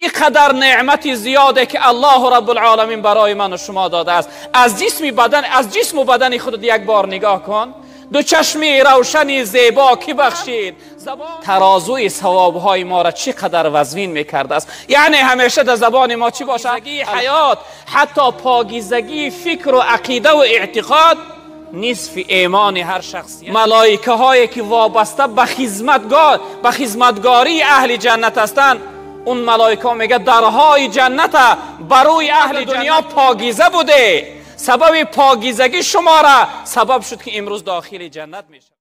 Қадар неъмати зиёде ки Аллоҳу Раббулъоламин барои ман ва шумо додааст. Аз ҷисми бадан, аз ҷисму бадани худат як бор нигоҳ кун. Ду чашми равшани зебо ки бахшид, тарозуи савобҳои моро чӣ қадар вазнин мекардааст. Яъне ҳамеша дар забони мо чӣ бошад? Ҳаёт, ҳатто покизагии фикру ақидаву эътиқод нисфи имони ҳар шахсият. Малоикаҳое ки вобаста ба хизматгор, ба хизматгории аҳли ҷаннат ҳастанд, он малоика мегӯяд дарҳои ҷанната барои аҳли дунё покиза буде. Сабаби покизагӣ шумора сабаб шуд ки имрӯз дохили ҷаннат мешавад.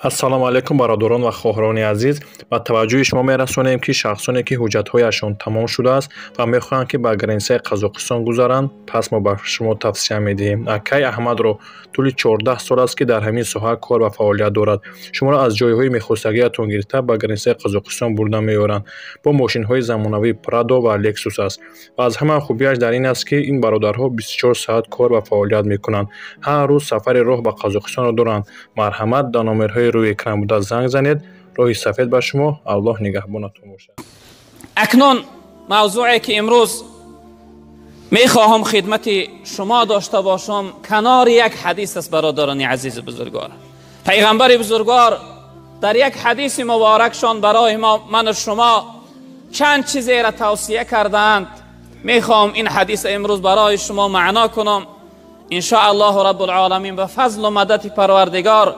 Ассалому алайкум, бародарон ва хоҳарони азиз. Ба таваҷҷӯҳи шумо мерасонем, ки шахсоне ки ҳуҷҷатҳояшон тамом шудааст ва мехоҳанд, ки ба границаи Қазоқистон гузаранд, пас мо ба шумо тавсия медиҳем акай Аҳмадро. Тӯли 14 сол аст, ки дар ҳамин соҳа кор ва фаъолият дорад. Шуморо аз ҷойҳои мехостагиятон гирифта, ба границаи Қазоқистон бурда меоранд. Бо мошинҳои замонавии Прадо ва Лексус аст. Ва аз ҳама хубиаш дар ин аст, ки ин бародарҳо 24 соат кор ва фаъолият мекунанд, ҳар рӯз сафари роҳ ба Қазоқистонро доранд. Марҳамат, дар номерҳои рӯи экран буда занг занед. Роҳи сафед ба шумо, Аллоҳ нигаҳбонатон бошад. Акнун мавзӯе ки имрӯз мехоҳам хидмати шумо дошта бошам, канори як ҳадис аст. Бародарони азизи бузургвор, пайғамбари бузургвор дар як ҳадиси муборакшон барои мо, ману шумо, чанд чизеро тавсия кардаанд. Мехоҳам ин ҳадиса имрӯз барои шумо маъно кунам, иншоаллоҳу раббулъоламин, ба фазлу мадади Парвардигор,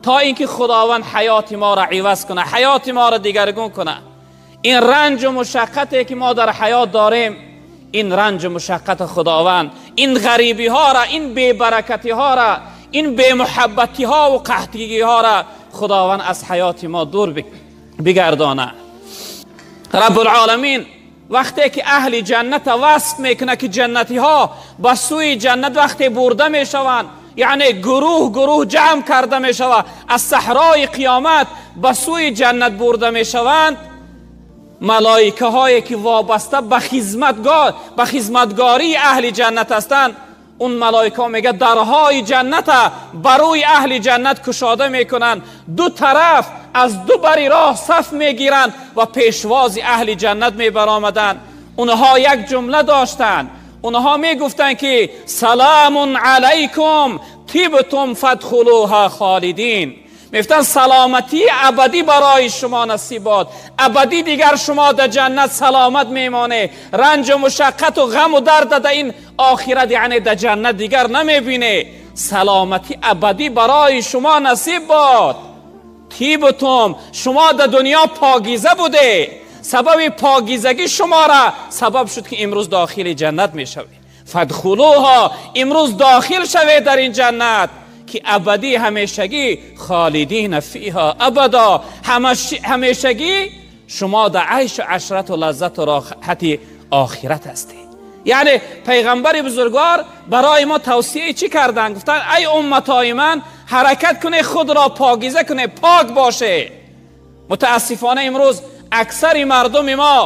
то инки Худованд ҳаёти моро иваз кунад, ҳаёти моро дигаргун кунад. Ин ранҷу мушаққате ки мо дар ҳаёт дорем, ин ранҷу мушаққат Худованд, ин ғарибиҳоро, ин бебаракатиҳоро, ин бемуҳаббатиҳо ва қаҳтигиҳоро Худованд аз ҳаёти мо дур бигардонад. Раббулъоламин вақте ки аҳли ҷанната васф мекунад, ки ҷаннатиҳо ба сӯи ҷаннат вақте бурда мешаванд, яъне гурӯҳ гурӯҳ ҷамъ карда мешавад, аз саҳрои қиёмат ба сӯи ҷаннат бурда мешаванд, малоикаҳое ки вобаста ба хизматгор, ба хизматгории аҳли ҷаннат ҳастанд, он малоикаҳо мегӯяд дарҳои ҷанната барои аҳли ҷаннат кушода мекунанд, ду тараф аз ду бари роҳ саф мегиранд ва пешвози аҳли ҷаннат мебаромаданд. Онҳо як ҷумла доштанд. Онҳо мегуфтанд, ки саламун алайкум тибтум фадхулуҳа холидин. Мегуфтанд саломатии абадӣ барои шумо насиб бод, абадӣ дигар шумо дар ҷаннат саломат мемонед, ранҷу мушаққату ғаму дард дар ин охират, яъне дар ҷаннат, дигар намебинед. Саломатӣ абадӣ барои шумо насиб бод. Тибтум, шумо дар дунё покиза буде, сабаби покизагӣ шумора сабаб шуд, ки имрӯз дохили ҷаннат мешавед. Фадхулуҳо, имрӯз дохил шавед дар ин ҷаннат, ки абадӣ, ҳамешагӣ, холидина фиҳа абадо, ҳамешагӣ шумо дар айшу ашрату лаззату роҳати охират ҳастед. Яъне пайғамбари бузургвор барои мо тавсияи чӣ карданд? Гуфтанд: ай умматои ман, ҳаракат кунед, худро покиза кунед, пок бошед. Мутаассифона, имрӯз аксари мардуми мо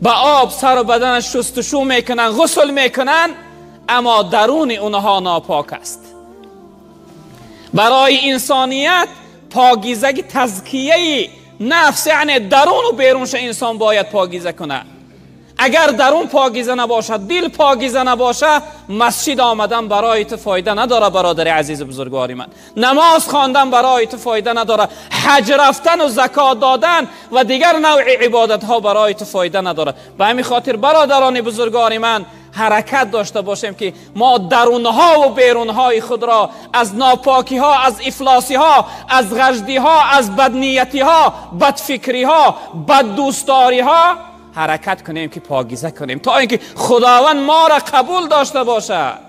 ба об сару баданаш шустушӯ мекунанд, ғусл мекунанд, аммо даруни онҳо нопок аст. Барои инсоният покизагӣ, тазкияи нафс, яъне даруну берунша инсон бояд покиза кунад. Агар дарун покиза набошад, дил покиза набошад, масҷид омадан барои ту фоида надорад. Бародари азизу бузургвори ман, намоз хондан барои ту фоида надорад, ҳаҷ рафтану закот додан ва дигар навъи ибодатҳо барои ту фоида надорад. Ба ҳамин хотир, бародарони бузургвори ман, ҳаракат дошта бошем, ки мо дарунҳову берунҳои худро аз нопокиҳо, аз ифлосиҳо, аз ғаждиҳо, аз бадниятиҳо, бадфикриҳо, баддӯстдориҳо ҳаракат кунем, ки покиза кунем, то инки Худованд моро қабул дошта бошад,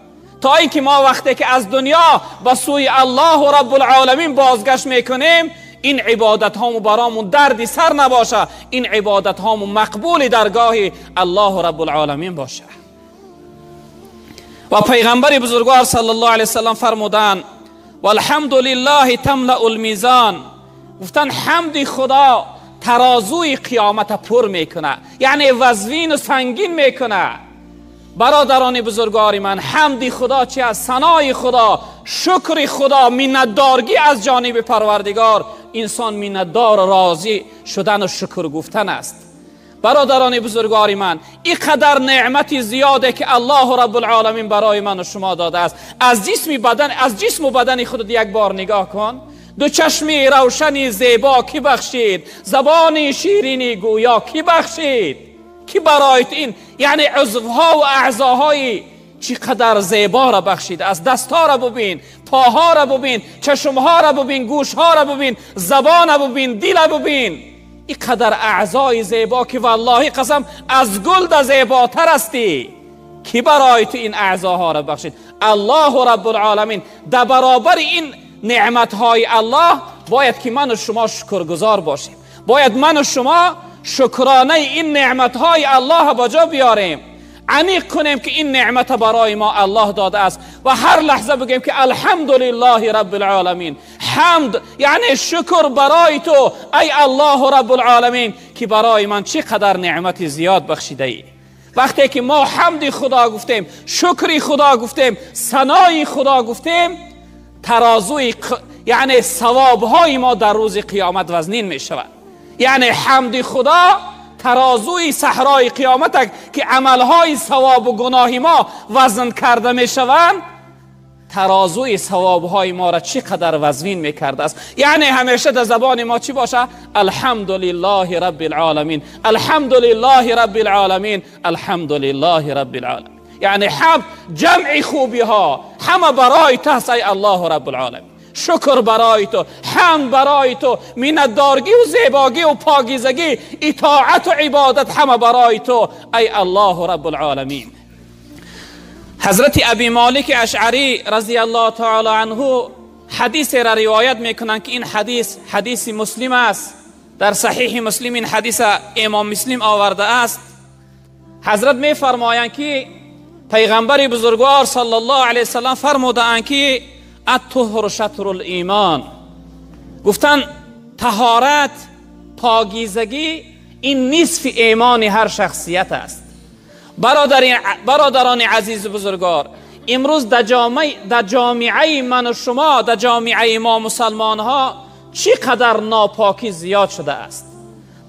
то инки мо вақте ки аз дунё ба сӯи Аллоҳу Раббулъоламин бозгашт мекунем, ин ибодатҳому баромун дарди сар набошад, ин ибодатҳому мақбули даргоҳи Аллоҳу Раббулъоламин бошад. Ва пайғамбари бузургвор саллаллоҳу алайҳи васаллам фармуданд: валҳамду лиллаҳи тамлау лмизон. Гуфтанд, ҳамди Худо тарозуи қиёмата пур мекунад, яъне вазвину сангин мекунад. Бародарони бузургвори ман, ҳамди Худо чи аст? Санои Худо, шукри Худо, миннатдоргӣ аз ҷониби Парвардигор, инсон миннатдор, розӣ шудану шукр гуфтан аст. برادران بزرگوار من، این قدر نعمت زیاده که الله رب العالمین برای من و شما داده است. از جسم بدن، از جسم و بدن خودت یک بار نگاه کن. دو چشمی روشنی زیبا کی بخشید، زبانی شیرینی گویا کی بخشید، کی برایت این یعنی عضوها و اعضاهای چقدر زیبا را بخشید. از دستها را ببین، پاها را ببین، چشمها را ببین، گوشها را ببین، زبان را ببین، دل را ببین. این قدر اعضای زیبا که والله قسم از گل ده زیباتر استی، کی برای تو این اعضاها را بخشید؟ الله رب العالمین. در برابر این نعمتهای الله باید که من و شما شکرگزار باشیم. باید من و شما شکرانه این نعمتهای الله با جا بیاریم، عمیق کنیم که این نعمت برای ما الله داده است و هر لحظه بگیم که الحمدلله رب العالمین. حمد یعنی شکر برای تو ای الله رب العالمین که برای من چقدر نعمت زیاد بخشیده ای. وقتی که ما حمد خدا گفتیم، شکر خدا گفتیم، ثنای خدا گفتیم، ترازوی یعنی ثوابهای ما در روز قیامت وزنین می شود. یعنی حمد خدا ترازوی صحرای قیامت که عملهای ثواب و گناه ما وزن کرده می شوند، ترازوی ثوابهای ما را چقدر وزنین می کرده است. یعنی همیشه در زبان ما چی باشه؟ الحمدلله رب العالمین، الحمدلله رب العالمین، الحمدلله رب العالمین. یعنی حمد جمع خوبی ها همه برای تو ای الله رب العالمین. شکر برای تو، حمد برای تو، منتدارگی و زیباگی و پاکیزگی، اطاعت و عبادت همه برای تو ای الله رب العالمین. حضرت ابی مالک اشعری رضی الله تعالی عنه حدیث را روایت میکنند که این حدیث حدیث مسلم است. در صحیح مسلم این حدیث امام مسلم آورده است. حضرت میفرمایند که پیغمبر بزرگوار صلی الله علیه وسلم فرمودند که الطهر شطر الایمان. گفتن طهارت، پاکیزگی این نصف ایمان هر شخصیت است. برادران عزیز بزرگوار، امروز در جامعه من و شما، در جامعه ما مسلمان ها چقدر ناپاکی زیاد شده است.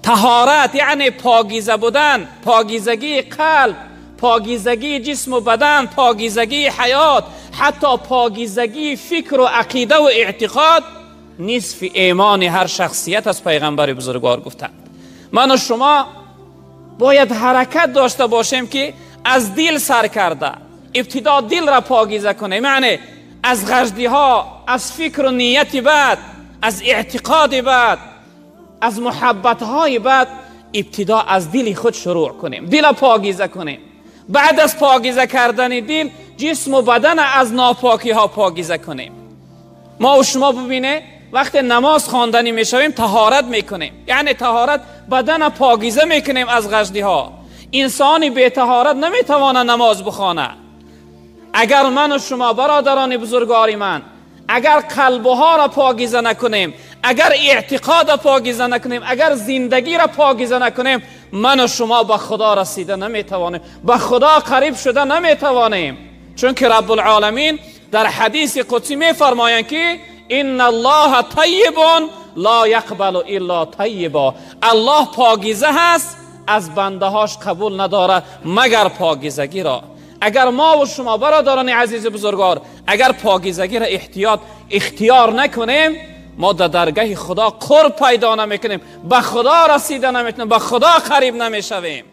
طهارت یعنی پاکیزه بودن، پاکیزگی قلب، پاکیزگی جسم و بدن، پاکیزگی حیات، حتی پاکیزگی فکر و عقیده و اعتقاد نصف ایمان هر شخصیت از پیغمبر بزرگوار گفتند. من و شما باید حرکت داشته باشیم که از دل سر کرده ابتدا دل را پاکیزه کنیم، یعنی از غشدی ها، از فکر و نیت بد، از اعتقاد بد، از محبت های بد، ابتدا از دل خود شروع کنیم، دل پاکیزه کنیم. بعد از پاکیزه کردن دل، جسم و بدن از ناپاکی ها پاکیزه کنیم. ما و شما ببینه وقتی نماز خواندنی میشویم طهارت میکنیم، یعنی طهارت بدن پاکیزه میکنیم از غشدی ها. انسانی به طهارت نمیتوانه نماز بخوانه. اگر من و شما برادران بزرگوار من، اگر قلبها را پاکیزه نکنیم، اگر اعتقاد را پاکیزه نکنیم، اگر زندگی را پاکیزه نکنیم، من و شما به خدا رسیده نمیتوانیم، به خدا قریب شده نمیتوانیم. چون که رب العالمین در حدیث قدسی میفرمایند که ان الله طیب لا یقبل الا طیبا. الله پاکیزه هست، از بنده هاش قبول نداره مگر پاکیزگی را. اگر ما و شما برادران عزیز بزرگوار اگر پاکیزگی را اختیار نکنیم، ما در درگاه خدا قرب پیدا نمیکنیم، به خدا رسیده نمیتونیم، به خدا قریب نمیشویم.